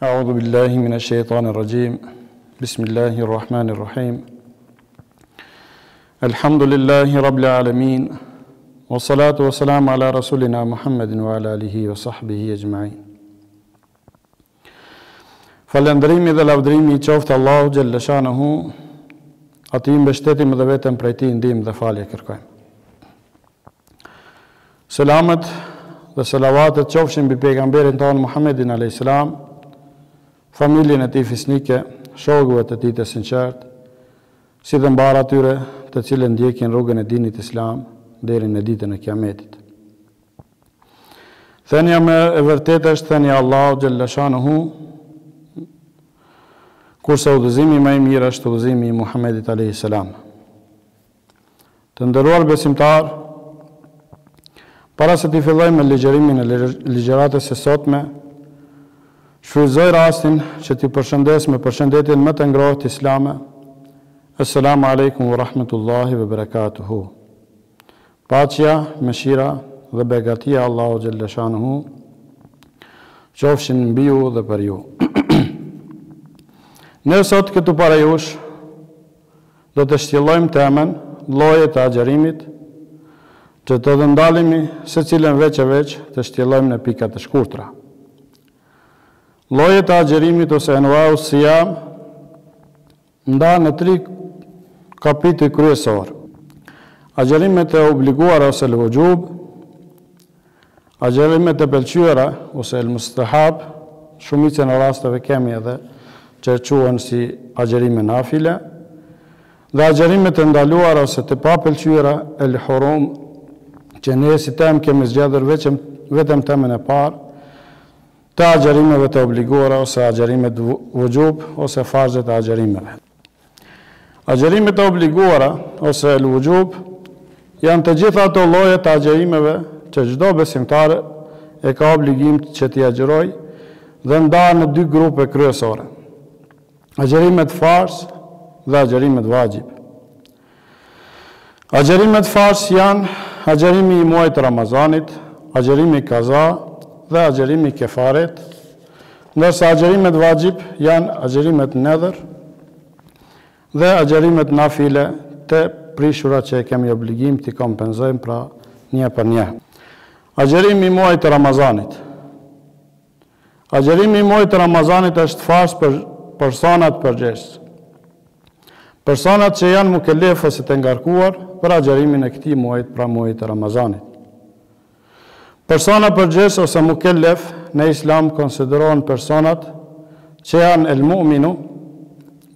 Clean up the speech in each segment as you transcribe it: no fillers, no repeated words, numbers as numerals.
أعوذ بالله من الشيطان الرجيم بسم الله الرحمن الرحيم الحمد لله رب العالمين والصلاة والسلام على رسولنا محمد وعلى آله وصحبه أجمعين Falënderimi dhe lavdërimi i qoftë Allahut xhelleshanuhu, atij i mbështetemi dhe vetëm prej tij ndihmë dhe falje kërkojmë. Selamet dhe selavatet qofshin mbi pejgamberin tonë Muhammedin a.s. familjen e tij fisnike, shokëve të tij të sinqertë, si dhe mbarë atyre të cilët ndjekin rrugën e dinit islam deri në ditën e Kiametit. Thënia më e vërtetë është thënia e Allahut xhelleshanuhu, kurse udhëzimi më i mirë është udhëzimi i Muhammedit a.s. Të nderuar besimtarë, para se të fillojmë me ligjërimin e ligjëratës së sotme, shfrytëzoj rastin që t'ju përshëndes me përshëndetjen më të ngrohtë islame, Esselamu alejkum wa rahmetullahi wa barakatuhu. Paqja, mëshira dhe begatia e Allahut xhelleshanuhu qofshin mbi ju dhe për ju. Ne sot këtu para jush Do të shtjellojmë temën Lloje të agjërimit, që do të ndalemi secilën veç e veç të shtjellojmë në pika të shkurtra. Llojet e agjërimit ose envau sijam ndahen në tri kapituj kryesorë. Agjërimet e obliguara ose el-vuxhub, Agjërimet e pëlqyera ose el mustahab, shumicën e rasteve kemi edhe që quhen si agjërime nafile, dhe agjërimet e ndaluara ose të papëlqyera el hurum, që ne si temë kemi zgjedhur veçëm vetëm temën e parë të agjërimeve të obliguara ose agjërimet vuxhub ose farzet e agjërimeve. Agjërimet e obliguara ose el vuxhub janë të gjitha ato lloje të agjërimeve që çdo besimtar e ka obligim që t'i agjërojë dhe ndahen në dy grupe kryesore. Agjërimet farz dhe agjërimet vaxhib. Agjërimet farz janë agjërimi i muajit të Ramazanit, agjërimi kaza dhe agjërimi kefaret, ndërsa agjërimet vaxhib janë agjërimet nedhër dhe agjërimet nafile të prishura që e kemi obligim t'i kompenzojmë pra një për një. Agjërimi i muajit të Ramazanit. Agjërimi i muajit të Ramazanit është farz për personat përgjegjës. Personat që janë mukellef ose të ngarkuar për agjërimin e këtij muajit, pra muajit të Ramazanit. Persona përgjegjës ose mukellef në Islam konsiderohen personat që janë el mu'minu,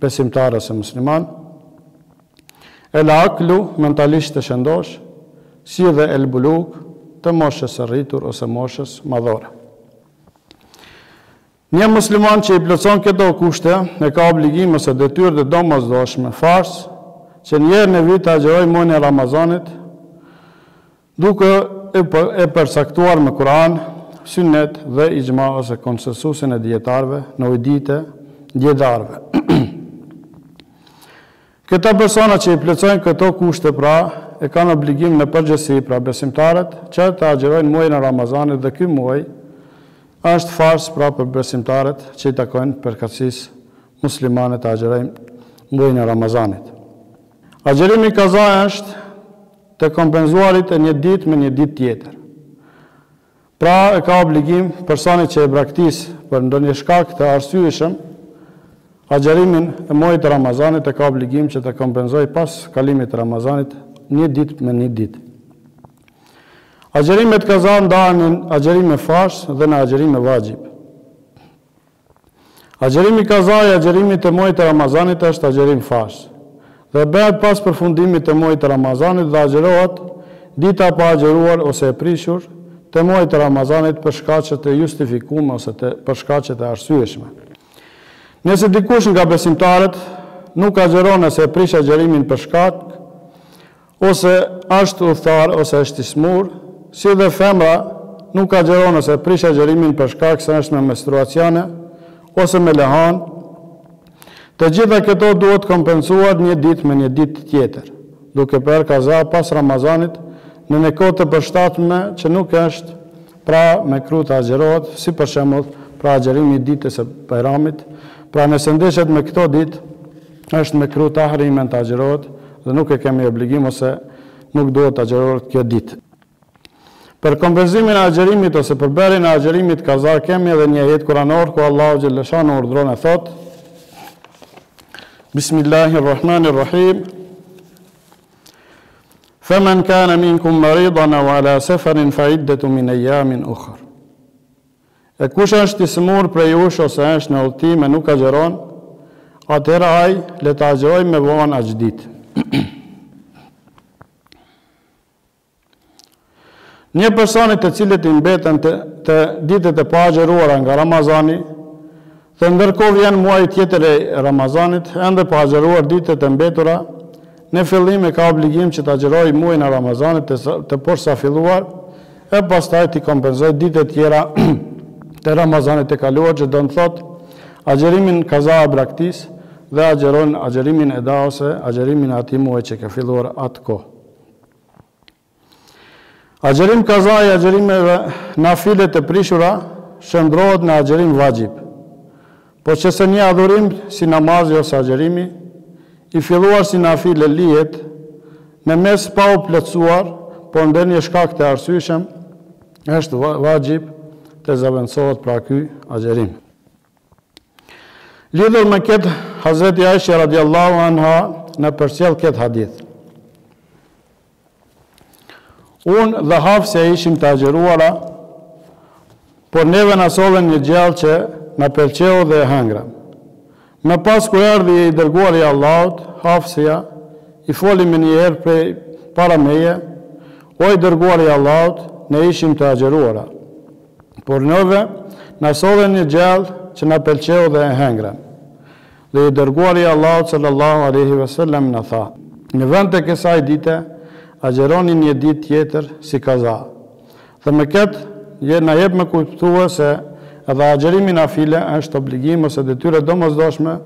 besimtarë ose musliman, el aklu, mentalisht të shëndosh, si dhe el bulug, të moshës së rritur ose moshës madhore. Një musliman që i plotëson këto kushte, e ka obligim ose detyrë të domosdoshme, farz, që një herë në vit të agjërojë muajin e Ramazanit, duke e përcaktuar me Kur'an, Synet dhe ixhma ose konsensusin e dijetarëve në ujditë e dijetarëve. Këta persona që i plotësojnë këto kushte pra, e kanë obligim në përgjithësi, pra besimtarët, që të agjërojnë muajin e Ramazanit dhe ky muaj është farz pra për besimtarët që i takojnë përkatësisë muslimane të agjërojnë muajin e Ramazanit. Agjërimi kaza është të kompenzuarit e një ditë me një ditë tjetër. Pra e ka obligim personi që e braktis për ndonjë shkak të arsyeshëm agjërimin e muajit të Ramazanit e ka obligim që të kompenzojë pas kalimit të Ramazanit një ditë me një ditë. Agjërimet kaza ndahen në agjërime farz dhe në agjërime vaxhib. Agjërimi kaza i agjërimit të muajit të Ramazanit është agjërim farz dhe bëhet pas përfundimit të muajit të Ramazanit dhe agjërohet dita e paagjëruar ose e prishur të muajit të Ramazanit për shkaqe të justifikume ose të për shkaqe të arsyeshme. Nëse dikush nga besimtarët nuk agjëron ose e prish agjërimin për shkak ose është udhëtar ose është i smur, si dhe femra nuk agjëron ose prish agjërimin për shkak se është me menstruacione ose me lehanë, të gjitha këto duhet kompensuar një ditë me një ditë tjetër, duke bërë kaza pas Ramazanit në një kohë të përshtatshme që nuk është Pra, mekruh të agjërohet, si për shembull, pra agjërimi i ditës së Bajramit, pra nëse ndeshet me këto ditë, është mekruh tahrimen të agjërohet dhe nuk e kemi obligim ose nuk duhet të agjërohet kjo ditë. Për kompenzimin e agjërimit ose për bërjen e agjërimit kaza kemi edhe një ajet kuranor ku Allahu xhelleshanuhu urdhëron e thotë Bismillahirrahmanirrahim Femen kane minkum maridan au ala seferin fa iddetun min ejamin ukhar. E kush është i sëmurë prej jush ose është në udhëtim e nuk agjëron, atëherë ai le të agjërojë më vonë aq ditë. Një personi të cilit i mbeten të, të ditët e paagjëruara nga Ramazani, dhe ndërkohë vjen muaji tjetër i Ramazanit, ende pa agjëruar ditët e mbetura, në fillim e ka obligim që të agjërojë muajin e Ramazanit të, të porsa filluar, e pastaj t'i kompenzojë ditët e tjera të Ramazanit të kaluar, që do të thotë agjërimin kaza e braktis dhe agjëron agjërimin eda ose agjërimin e atij muaji që ka filluar atë kohë. Agjërim kaza i agjërimeve nafile të prishura shndërrohet në agjërim vaxhib. Po që se një adhurim si namazi ose agjërimi, i filluar si nafile lihet në mes pa u plotësuar, por ndonjë shkak të arsyeshëm, është vaxhib të zëvendësohet pra ky agjërim. Lidhur me këtë, Hazreti Aisha radiallahu anha na përcjell këtë hadith. Unë dhe Hafsja ishim të agjëruara, por neve na sollën një gjellë që na pëlqeu dhe e hëngrëm. Më pas kur erdhi i dërguari i Allahut, Hafsja i foli menjëherë prej para meje, o i dërguari i Allahut, ne ishim të agjëruara. Por neve na sollën një gjellë që na pëlqeu dhe e hëngrëm. Dhe i Dërguari i Allahut sallallahu alejhi ve sellem na tha, Në vend të kësaj dite, agjëroni një ditë tjetër si kaza. Dhe me këtë na jep me kuptue se edhe agjërimi nafile është obligim ose detyrë e domosdoshme,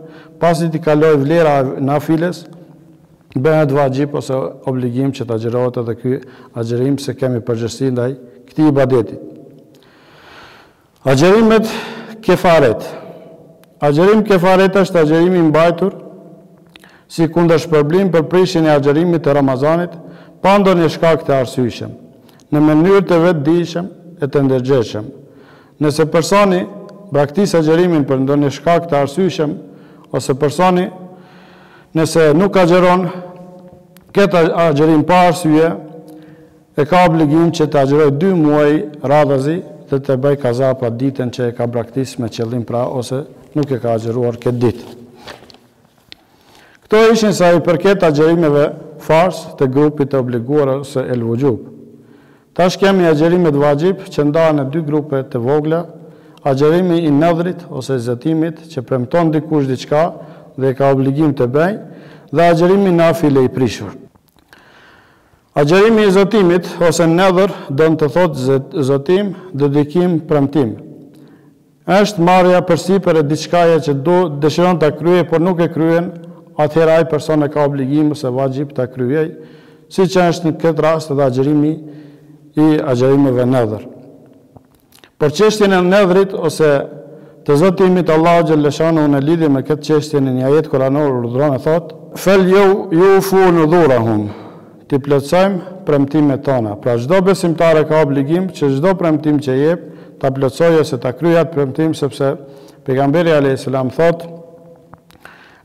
pasi t'i kalojë vlera e nafiles, bëhet vaxhib ose obligim që të agjërohet edhe ky agjërim se kemi përgjegjësi ndaj këtij ibadeti. Agjërimet kefaret. Agjërim kefaret është agjërimi i mbajtur si kundërshpërblim për prishjen e agjërimit të Ramazanit pa ndonjë shkak të arsyeshëm, në mënyrë të vetëdijshëm e të ndërgjegjshëm. Nëse personi braktis agjërimin për ndonjë shkak të arsyeshëm ose personi nëse nuk agjëron këtë agjërim pa arsye, e ka obligim që të agjërojë dy muaj radhazi dhe të bëjë kaza pra ditën që e ka braktis me qëllim pra ose nuk e ka agjëruar këtë ditë. Këto ishin sa i përket agjërimeve farz të grupit të obliguar ose el vuxhub. Tash kemi agjërimet vaxhib që ndahen në dy grupe të vogla, agjërimi i nadhrit ose zotimit që premton dikush diçka dhe e ka obligim të bëjë dhe agjërimi nafile i prishur. Agjërimi i zotimit ose nedhër don të thotë zotim, dedikim, premtim. Është marrja përsipër e diçkaje që do dëshiron ta kryejë por nuk e kryen, atëherë ai person e ka obligim ose vaxhib ta kryejë, siç është në këtë rast edhe agjërimi i agjërimeve nedhër. Për çështjen e nedhrit ose të zotimit Allahu xhelleshanuhu në lidhje me këtë çështje në një ajet kuranor urdhëron e thotë, Fel jufu nudhurahum, t'i plotësojmë premtimet tona. Pra çdo besimtar e ka obligim që çdo premtim që jep ta plotësojë ose ta kryejë atë premtim sepse pejgamberi alejhi selam thotë,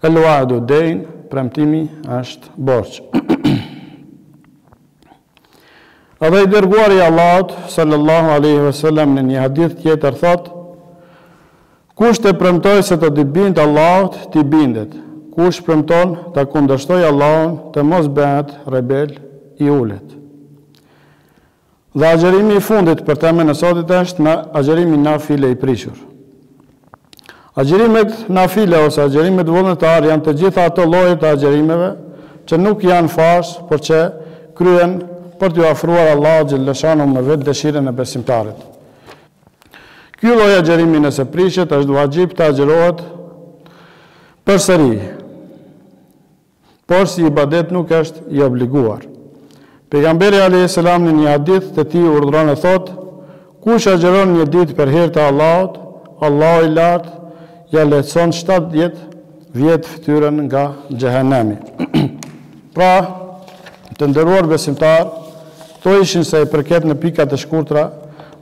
El wa'du dejn, premtimi është borxh. Edhe i dërguari i Allahut, sallallahu alaihi wasallam në një hadith tjetër thotë: Kush të premtojë se do t'i bindet Allahut, t'i bindet. Kush premton ta kundërshtojë Allahun, të mos bëhet rebel i ulët. Dhe agjërimi i fundit për temën e sotit është në agjërimi nafile i prishur. Agjërimet nafile ose agjërimet vullnetarë janë të gjitha ato lloje të agjërimeve që nuk janë farz, por që kryhen për t'iu afruar Allahut xhelleshanuhu me vetë dëshirën e besimtarit. Ky lloj agjërimi nëse prishet është vaxhib të agjërohet përsëri. Por si ibadet nuk është i obliguar. Pejgamberi alejhi selam në një hadith të tij urdhëron e thotë, Kush agjëron një ditë për hir të Allahut, Allahu i Lartë ia lehtëson 70 vjet fytyrën nga xhehenemi. Pra, të nderuar besimtarë, këto ishin sa i përket në pika të shkurtra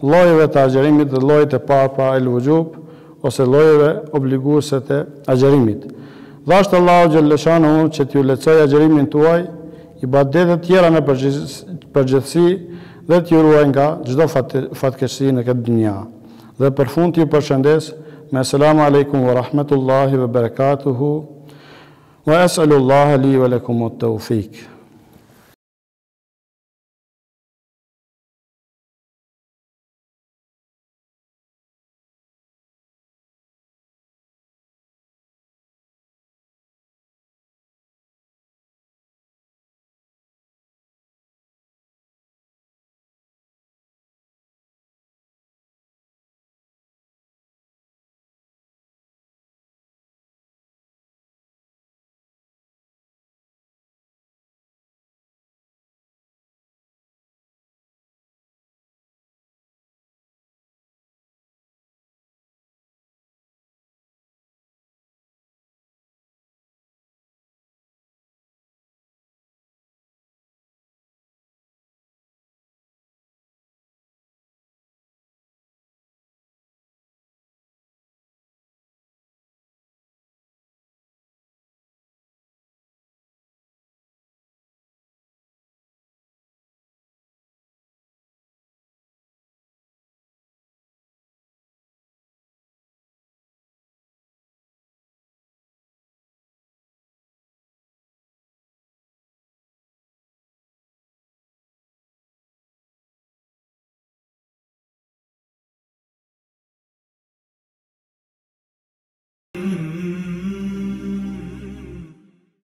llojeve të agjërimit dhe llojit të parë pra el vuxhub ose llojeve obliguese të agjërimit. Dhashtë Allahu xhelleshanuhu që t'ju lehtësojë agjërimin tuaj, ibadetet tjera në përgjithësi dhe t'ju ruajë nga çdo fatkeqësi në këtë dynja. Dhe për fund t'ju përshëndes me Selamu Alejkum wa Rahmetullahi wa Berekatuhu wa Es'alullaha li wa lekumut Tawfik.